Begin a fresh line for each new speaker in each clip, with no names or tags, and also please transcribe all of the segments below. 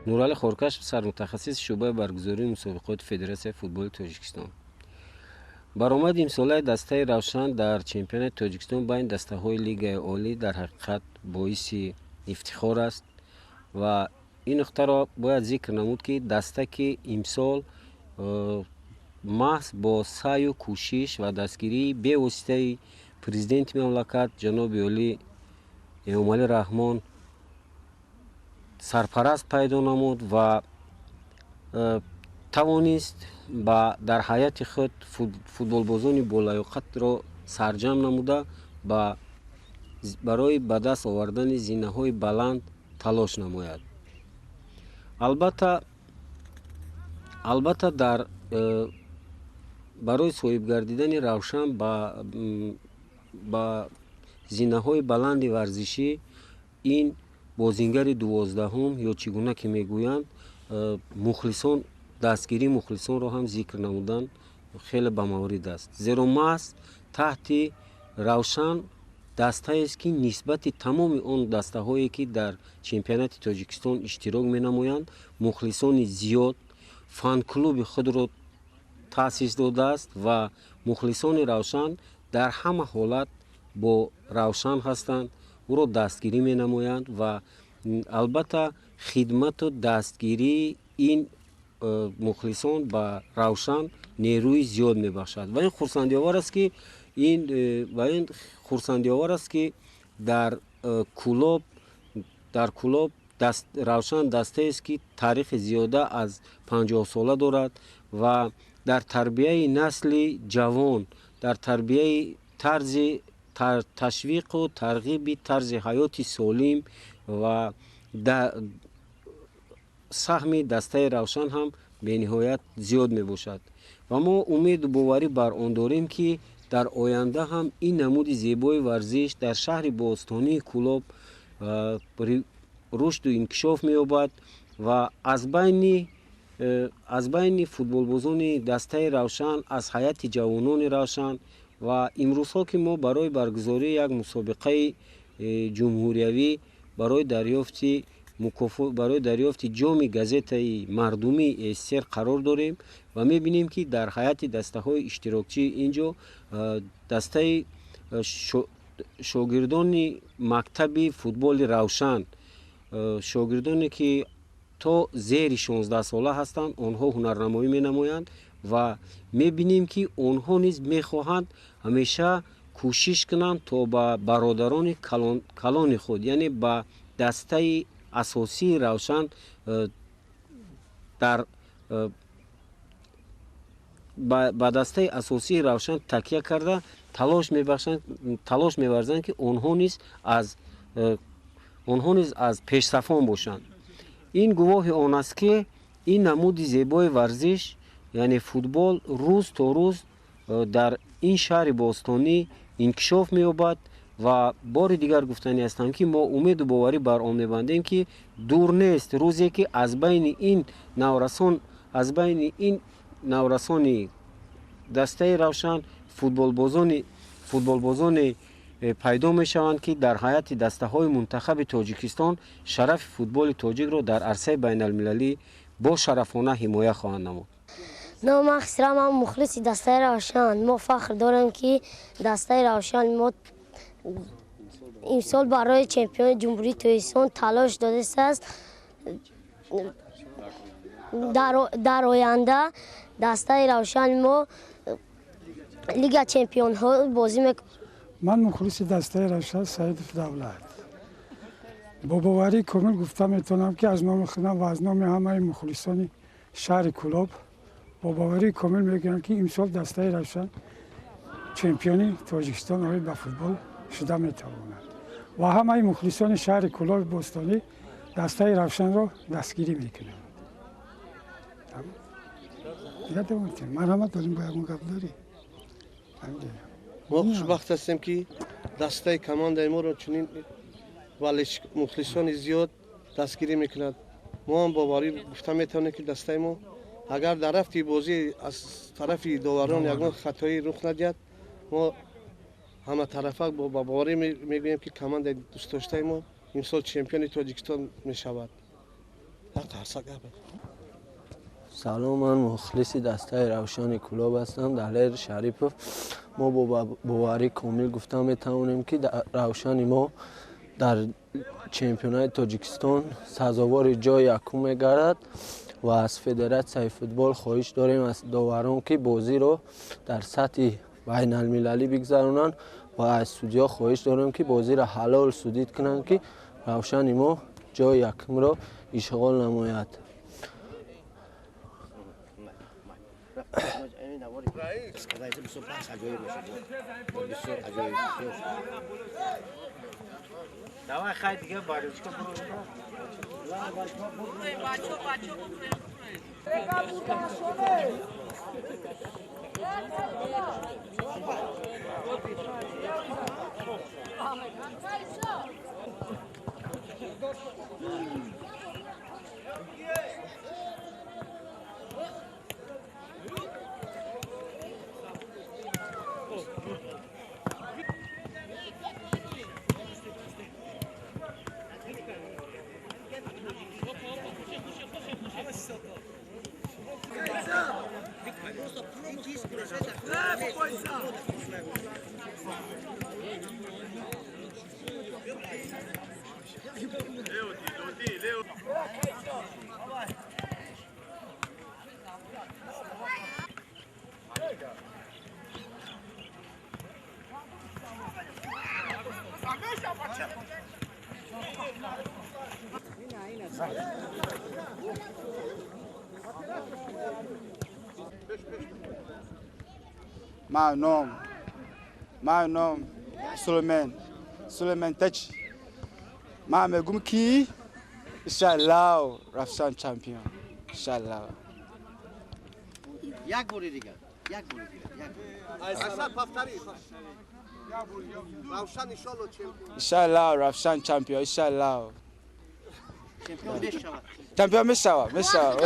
Нуралӣ Хоркаш, сармутахассиси шӯъбаи баргузории мусобиқоти Федератсияи футболи Тоҷикистон. Баромади имсолаи дастаи Равшан дар чемпионати Тоҷикистон байни дастаҳои Лигаи Олӣ дар ҳақиқат боиси ифтихор аст ва ин нуқтаро бояд зикр намуд, ки даста, ки имсол маҳз бо саъю кӯшиш ва дастгирии бевоситаи президенти мамлакат, ҷаноби олӣ Эмомалӣ Раҳмон, сарпараст пайдо намуд ва тавонист ба дар ҳайати худ футболбозони болаёқатро сарҷамъ намуда, барои ба даст овардани зинаҳои баланд талош намояд. Албатта, дар барои соҳибгардидани Равшан ба зинаҳои баланди варзишӣ, ин бозингари 12-ум ё чӣ гуна ки мегӯянд, мухлисон, дастгирии мухлисонро ҳам зикр намудан хеле ба маврид аст, зеро маҳз таҳти Равшан дастаест, ки нисбати тамоми он дастаҳое, ки дар чемпионати Тоҷикистон иштирок менамоянд, мухлисони зиёд, фан-клуби худро таъсис додааст ва мухлисони Равшан дар ҳама ҳолат бо Равшан ҳастанд, ӯро дастгирӣ менамоянд. Ва албатта, хидмату дастгирии ин мухлисон ба Равшан нерӯи зиёд мебахшад ва ин хурсандиовар аст, ки дар Кӯлоб Равшан дастаест, ки таърихи зиёда аз 50-сола дорад ва дар тарбияи насли ҷавон, дар тарбияи тарзи ташвиқу тарғиби тарзи ҳаёти солим ва саҳми дастаи Равшан ҳам бениҳоят зиёд мебошад. Ва мо умеду боварӣ бар он дорем, ки дар оянда ҳам ин намуди зебои варзиш дар шаҳри бостонии Кӯлоб рушду инкишоф меёбад ва аз байни футболбозони дастаи Равшан, аз ҳайати ҷавонони Равшан. Ва имрӯзҳо, ки мо барои баргузории як мусобиқаи ҷумҳуриявӣ барои дарёфти ҷоми газетаи мардумии СССР қарор дорем ва мебинем, ки дар ҳайати дастаҳои иштирокчии ин ҷо дастаи шогирдони мактаби футболи Равшан, шогирдоне, ки то зери 16-сола ҳастанд, онҳо ҳунарнамоӣ менамоянд ва мебинем, ки онҳо низ мехоҳанд ҳамеша кӯшиш кунанд, то ба бародарони калони худ, яъне ба дастаи асосии Равшан дар ба дастаи асосии Равшан такя карда, талош меварзанд, ки онҳо низ аз пешсафон бошанд. Ин гувоҳи он аст, ки ин намуди зебои варзиш, яъне футбол, рӯз то рӯз дар ин шаҳри бостонӣ инкишоф меёбад. Ва бори дигар гуфтанӣ ҳастам, ки мо умеду боварӣ бар он мебандем, ки дур нест рӯзе, ки аз байни ин наврасони дастаи Равшан футболбозони пайдо мешаванд, ки дар ҳайати дастаҳои мунтахаби Тоҷикистон шарафи футболи тоҷикро дар арсаи байналмилалӣ бошарафона ҳимоя хоҳанд намуд.
Номи ман Хисрав, ман мухлиси дастаи Равшан. Мо фахр дорем, ки дастаи Равшан мо имсол барои чемпиони Ҷумҳурии Тоҷикистон талош додааст. Дар оянда дастаи Равшани мо Лига чемпионҳо бозӣ мекунад.
Ман мухлиси дастаи Равшан Саидов Давлат. Бо боварии комил гуфта метавонам, ки аз номи худам ва аз номи ҳамаи мухлисони шаҳри Кӯлоб бо боварии комил мегӯям, ки имсол дастаи Равшан чемпиони Тоҷикистон оид ба футбол шуда метавонад ва ҳамаи мухлисони шаҳри Кӯлоби бостонӣ дастаи Равшанро дастгирӣ мекунанд. Марҳамат, дорим, бо ягон гап дорӣ?
Мо хушбахт ҳастем, ки дастаи командаи моро чунин мухлисони зиёд дастгирӣ мекунад. Мо ҳам боварӣ гуфта метавонем, ки дастаи мо, агар дар рафти бозӣ аз тарафи доварон ягон хатоӣ рух надиҳад, мо ҳаматарафа бо боварӣ мегӯем, ки командаи дӯстдоштаи мо имсол чемпиони Тоҷикистон мешавад.
Салом, ман мухлиси дастаи Равшани Кӯлоб ҳастам, Далер Шарипов. Мо бо боварии комил гуфта метавонем, ки Равшани мо дар чемпионати Тоҷикистон сазовори ҷои якум мегардад ва аз Федератсияи футбол хоҳиш дорем, аз доварон, ки бозиро дар сатҳи байналмилалӣ бигзаронанд ва аз судьё хоҳиш дорем, ки бозиро ҳалол судид кунанд, ки Равшани мо ҷои якумро ишғол намояд.
Давай, хай дига барючка бро.
My name Suleiman, Suleiman Techi. My Megumki, Inshallah, Ravshan champion, Inshallah.
Як бори дигар, як бори дигар, як бори. Равшан иншаллоҳ чемпион.
Inshallah, Ravshan champion, Inshallah.
Чемпион мешавад.
Чемпион мешавад, мешавад.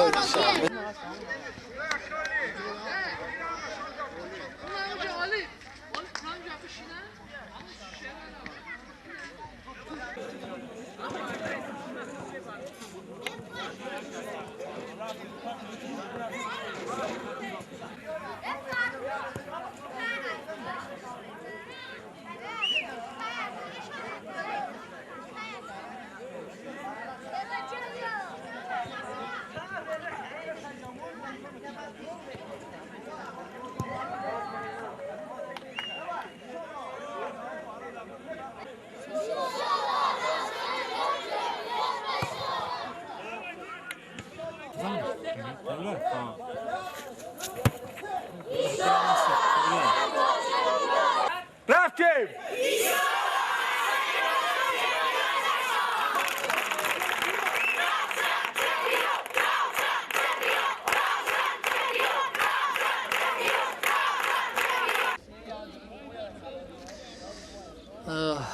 Рафтем!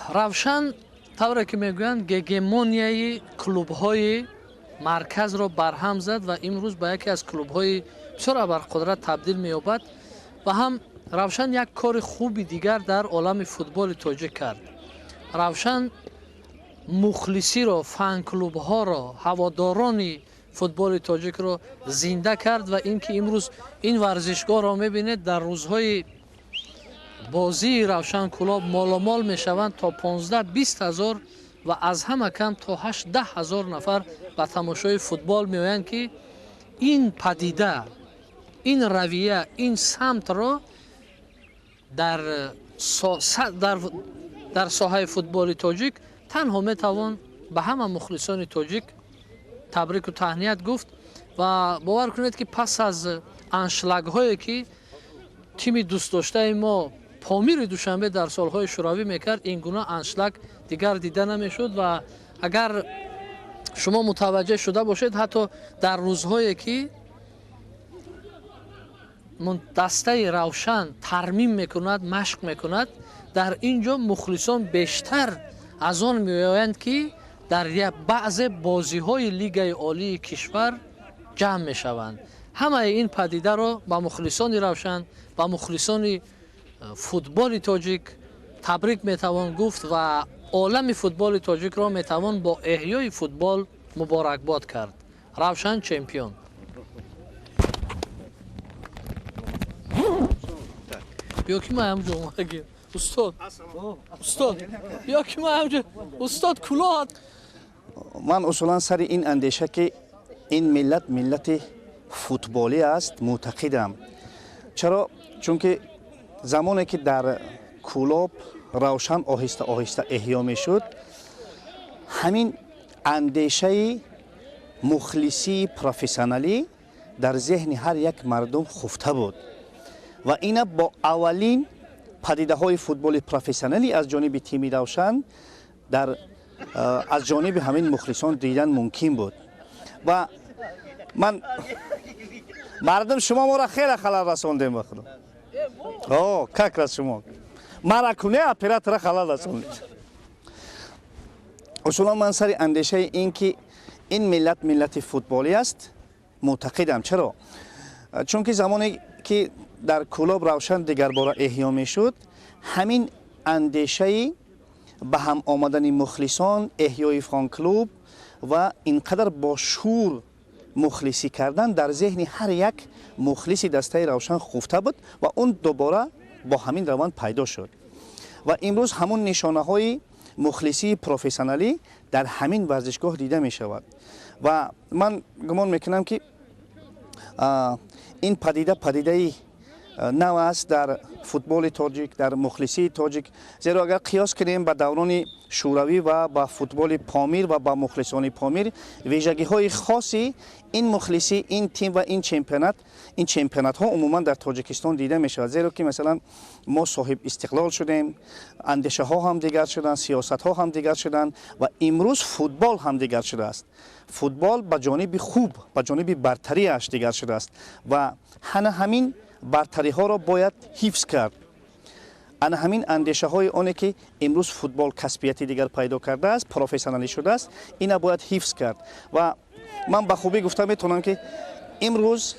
Равшан, тавре ки мегӯянд, гегемонияи клубҳои марказро барҳам зад ва имрӯз ба яке аз клубҳои бисёр абарқудрат табдил меёбад. Ва ҳам Равшан як кори хуби дигар дар олами футболи тоҷик кард. Равшан мухлисиро, фан-клубҳоро, ҳаводорони футболи тоҷикро зинда кард ва ин ки имрӯз ин варзишгоҳро мебинед, дар рӯзҳои бозии Равшан Кӯлоб моломол мешаванд то 15-20 ҳазор ва аз ҳама кам то 8-10 ҳазор нафар ба тамошои футбол меоянд, ки ин падида, ин равия, ин самтро дар соҳаи футболи тоҷик танҳо метавон ба ҳама мухлисони тоҷик табрику таҳният гуфт. Ва бовар кунед, ки пас аз аншлагҳое ки тими дӯстдоштаи мо Помири Душанбе дар солҳои шӯравӣ мекард, ин гуна аншлаг дигар дида намешуд. Ва агар шумо мутаваҷҷеҳ шуда бошед, ҳатто дар рӯзҳое ки дастаи Равшан тармим мекунад, машқ мекунад, дар ин ҷо мухлисон бештар аз он меоянд, ки дар баъзе бозиҳои Лигаи Олии кишвар ҷамъ мешаванд. Ҳамаи ин падидаро ба мухлисони Равшан, ба мухлисони футболи тоҷик табрик метавон гуфт ва олами футболи тоҷикро метавон бо эҳёи футбол муборакбод кард. Равшан чемпион. Биё ки ман ҳамҷо омадагим. Устод, устод, биё ки ман ҳамҷо. Устод, кулоҳат.
Ман усулан сари ин андеша, ки ин миллат миллати футболӣ аст, мӯътақидам. Чаро? Чунки замоне ки дар Кӯлоб Равшан оҳиста оҳиста эҳё мешуд, ҳамин андешаи мухлисии профессионалӣ дар зеҳни ҳар як мардум хуфта буд ва ина бо аввалин падидаҳои футболи профессионалӣ аз ҷониби тими Равшан дар аз ҷониби ҳамин мухлисон дидан мумкин буд. Ва ман мардум, шумо моро хеле халал расондем, ба худо. О, как раз шумо мара куне оператора халал расондед. Усулан ман сари андешаи ин ки ин миллат миллати футболӣ аст, мӯътақидам. Чаро? Чунки замоне ки дар Кӯлоб Равшан дигарбора эҳё мешуд, ҳамин андешаи ба ҳам омадани мухлисон, эҳёи фанклуб ва ин қадар бо шӯр мухлисӣ кардан дар зеҳни ҳар як мухлиси дастаи Равшан хуфта буд ва он дубора бо ҳамин раванд пайдо шуд. Ва имрӯз ҳамун нишонаҳои мухлисии профессионалӣ дар ҳамин варзишгоҳ дида мешавад. Ва ман гумон мекунам, ки ин падида падидаи нав аст дар футболи тоҷик, дар мухлисии тоҷик, зеро агар қиёс кунем ба даврони шӯравӣ ва ба футболи Помир ва ба мухлисони Помир, вижагиҳои хоси ин мухлисӣ, ин тим ва ин чемпионат, ин чемпионатҳо умуман дар Тоҷикистон дида мешавад. Зеро ки, масалан, мо соҳиб истиқлол шудем, андешаҳо ҳам дигар шуданд, сиёсатҳо ҳам дигар шуданд ва имрӯз футбол ҳам дигар шудааст. Футбол ба ҷониби хуб, ба ҷониби бартариаш дигар шудааст ва ҳана ҳамин бартариҳоро бояд ҳифз кард. Ана ҳамин андешаҳои оне ки имрӯз футбол касбияти дигар пайдо кардааст, профессионалӣ шудааст, ина бояд ҳифз кард. Ва ман ба хубӣ гуфта метавонам, ки имрӯз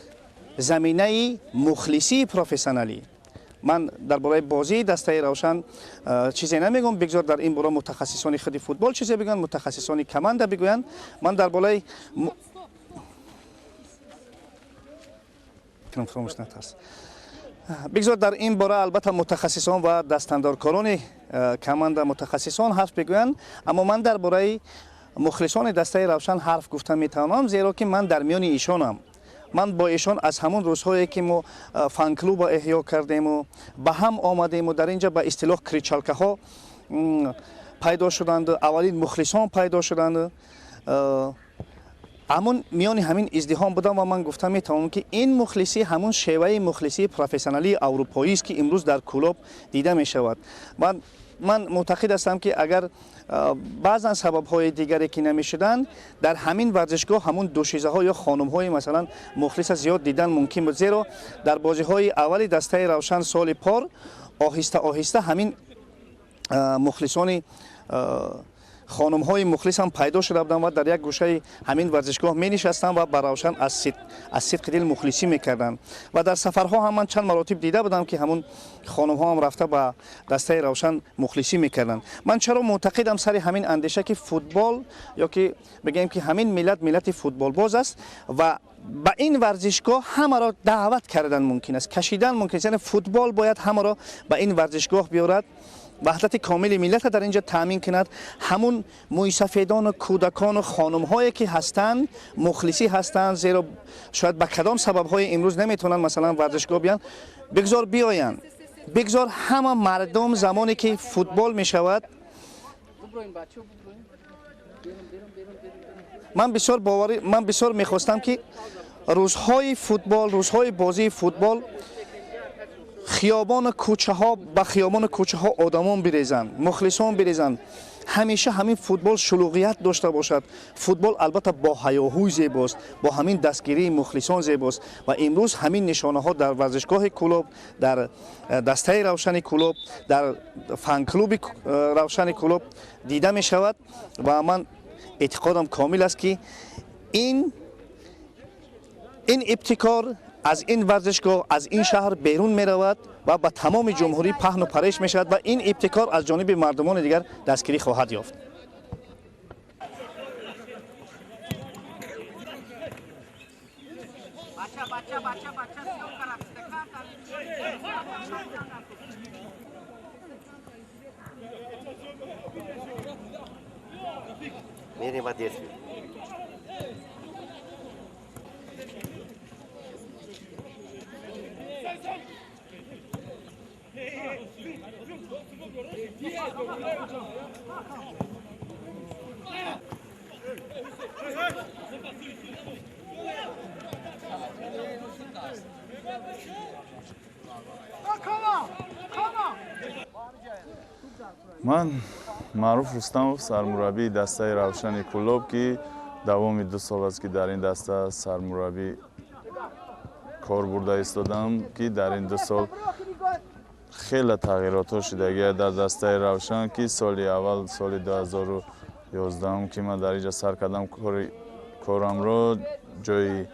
заминаи мухлисии профессионалӣ, ман дар бораи бозии дастаи Равшан чизе намегӯям, бигзор дар ин бора мутахассисони худи футбол чизе бигӯянд, мутахассисони команда бигӯянд. Ман дар бораи фаромӯш натарс, бигзор дар ин бора албатта мутахассисон ва дастандоркорони команда, мутахассисон ҳарф бигӯянд. Аммо ман дар бораи мухлисони дастаи Равшан ҳарф гуфта метавонам, зеро ки ман дар миёни ишонам. Ман бо ишон аз ҳамон рӯзҳое ки мо фанклуба эҳё кардему, ба ҳам омадему, дар ин ҷа ба истилоҳ кричалкаҳо пайдо шуданд, аввалин мухлисон пайдо шуданд, ҳамун миёни ҳамин издиҳом будам. Ва ман гуфта метавонам, ки ин мухлисӣ ҳамун шеваи мухлисии профессионалии аврупоист, ки имрӯз дар Кӯлоб дида мешавад. Ман мӯътақид ҳастам, ки агар баъзан сабабҳои дигаре ки намешуданд, дар ҳамин варзишгоҳ ҳамун душизаҳо ё хонумҳои, масалан, мухлиса зиёд дидан мумкин буд. Зеро дар бозиҳои аввали дастаи Равшан соли пор оҳиста оҳиста ҳамин мухлисони хонумҳои мухлис ҳам пайдо шуда буданд ва дар як гӯшаи ҳамин варзишгоҳ менишастанд ва ба Равшан аз сидқи дил мухлисӣ мекарданд. Ва дар сафарҳо ҳам ман чанд маротиб дида будам, ки ҳамун хонумҳо ҳам рафта ба дастаи Равшан мухлисӣ мекарданд. Ман чаро мӯътақидам сари ҳамин андеша, ки футбол ё ки бигӯем, ки ҳамин миллат миллати футболбоз аст ва ба ин варзишгоҳ ҳамаро даъват кардан мумкин аст, кашидан мумкин аст, яъне футбол бояд ҳамаро ба ин варзишгоҳ биёрад, ваҳдати комили миллатро дар ин ҷо таъмин кунад. Ҳамун мӯйсафедону кӯдакону хонумҳое ки ҳастанд, мухлисӣ ҳастанд, зеро шояд ба кадом сабабҳои имрӯз наметавонанд, масалан, варзишгоҳ биёянд, бигзор биёянд, бигзор ҳама мардум замоне ки футбол мешавад. Ман бисёр боварӣ, ман бисёр мехостам, ки рӯзҳои футбол, рӯзҳои бозии футбол хиёбону кӯчаҳо, ба хиёбону кӯчаҳо одамон бирезанд, мухлисон бирезанд, ҳамеша ҳамин футбол шулуғият дошта бошад. Футбол албатта бо ҳаёҳӯй зебост, бо ҳамин дастгирии мухлисон зебост. Ва имрӯз ҳамин нишонаҳо дар варзишгоҳи Кӯлоб, дар дастаи Равшани Кӯлоб, дар фанклуби Равшани Кӯлоб дида мешавад. Ва ман эътиқодам комил аст, ки ин ибтикор аз ин варзишгоҳ, аз ин шаҳр берун меравад ва ба тамоми ҷумҳурӣ паҳну пареш мешавад ва ин ибтикор аз ҷониби мардумони дигар дастгирӣ хоҳад ёфт.
Мерем ба действие.
Ман Маъруф Рустамов, сармураббии дастаи Равшани Кӯлоб, ки давоми 2 сол аст, ки дар ин даста сармураббӣ кор бурда истодам, ки дар ин 2 сол хеле тағйиротҳо шудагия дар дастаи Равшан, ки соли аввал, соли 2011, ки ман дар инҷа сар кардам корамро, ҷои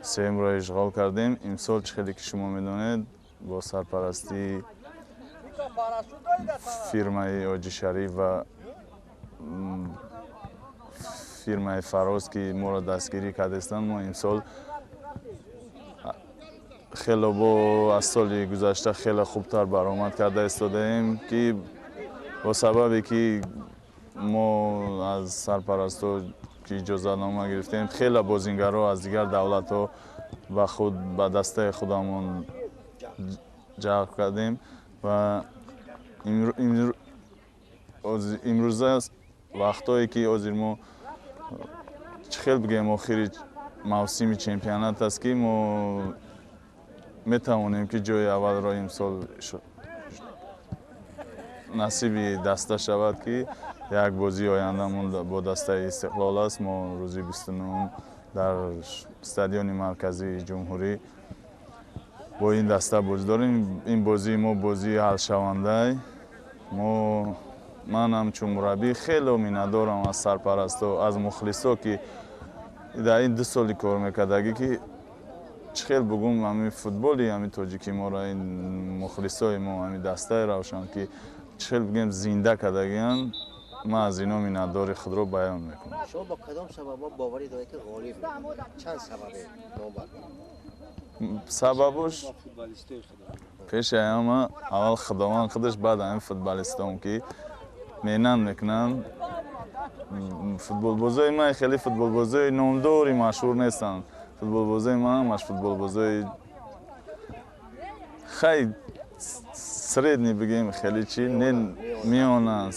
сеюмро ишғол кардем. Имсол, чӣ хеле ки шумо медонед, бо сарпарастии фирмаи Оҷи Шариф ва фирмаи Фароз, ки моро дастгирӣ кардастанд, мо имсол хеле бо аз соли гузашта хеле хубтар баромад карда истодаем, ки бо сабабе ки мо аз сарпарастҳо ки иҷозатнома гирифтем, хеле бозингарҳо аз дигар давлатҳо ба худ ба дастаи худамон ҷалб кардем ва имрӯза вақтҳое ки ҳозир мо чӣ хел бигӯем, охири мавсими чемпионат аст, ки мо метавонем, ки ҷои аввалро имсол насиби даста шавад, ки як бозии ояндамон бо дастаи Истиқлол аст. Мо рӯзи 29 дар стадиони марказии ҷумҳурӣ бо ин даста бозӣ дорем. Ин бозии мо бозии ҳалшавандай. Мо ман ҳамчун мураббӣ хеле миннатдорам аз сарпарастҳо, аз мухлисо, ки дар ин 2 соли кор мекардагӣ, ки чӣ хел бугум, ҳамин футболи ҳамин тоҷики моро, ин мухлисои мо, ҳамин дастаи Равшан, ки чӣ хел бигем, зинда кардагианд. Ман аз ино миннатдори худро баён мекунам.
Шумо бо кадом сабабҳо боварӣ доред, ки ғолиб? Чанд сабабе номбар?
Сабабош пеши ҳама аввал Худованд худаш, баъд ҳамин футболистон, ки меҳнат мекунанд. Футболбозои ман хеле футболбозои номдори машҳур нестанд. Футболбозои ман ҳамаш футболбозои хай средний бигем, хеле чи не миёна,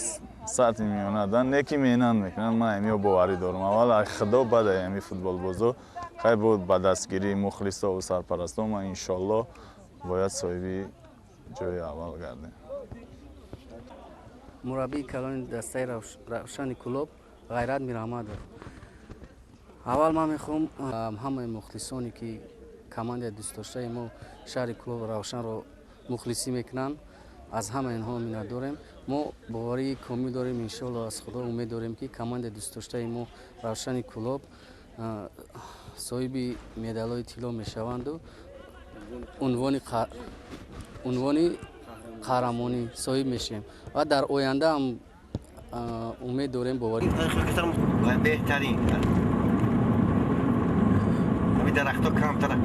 сатҳи миёна да, не ки меҳнат мекунанд. Ман ҳамиё боварӣ дорам. Аввал ай Худо, баъд ай ҳами футболбозо. Хай бо ба дастгирии мухлисо ва сарпарастон ман иншоаллоҳ бояд соҳиби ҷои аввал гардем.
Мураббии калони дастаи Равшани Кӯлоб Ғайрат Мираҳмадов. Аввал ман мехоҳам ҳамаи мухлисоне, ки командаи дӯстдоштаи мо шаҳри Кӯлоб Равшанро мухлисӣ мекунанд, аз ҳамаи инҳо миннатдорем. Мо боварии комил дорем, иншоалло аз Худо умед дорем, ки командаи дӯстдоштаи мо Равшани Кӯлоб соҳиби медалҳои тилло мешаванду унвони қаҳрамонӣ соҳиб мешавем ва дар оянда ҳам умед дорем, боварӣ.
Беҳтарин ҳамин дарахтҳо камтара.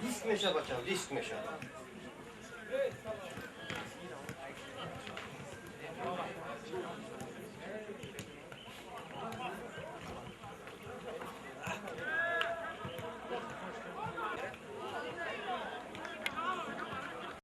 Риск меша, бачам, риск меша.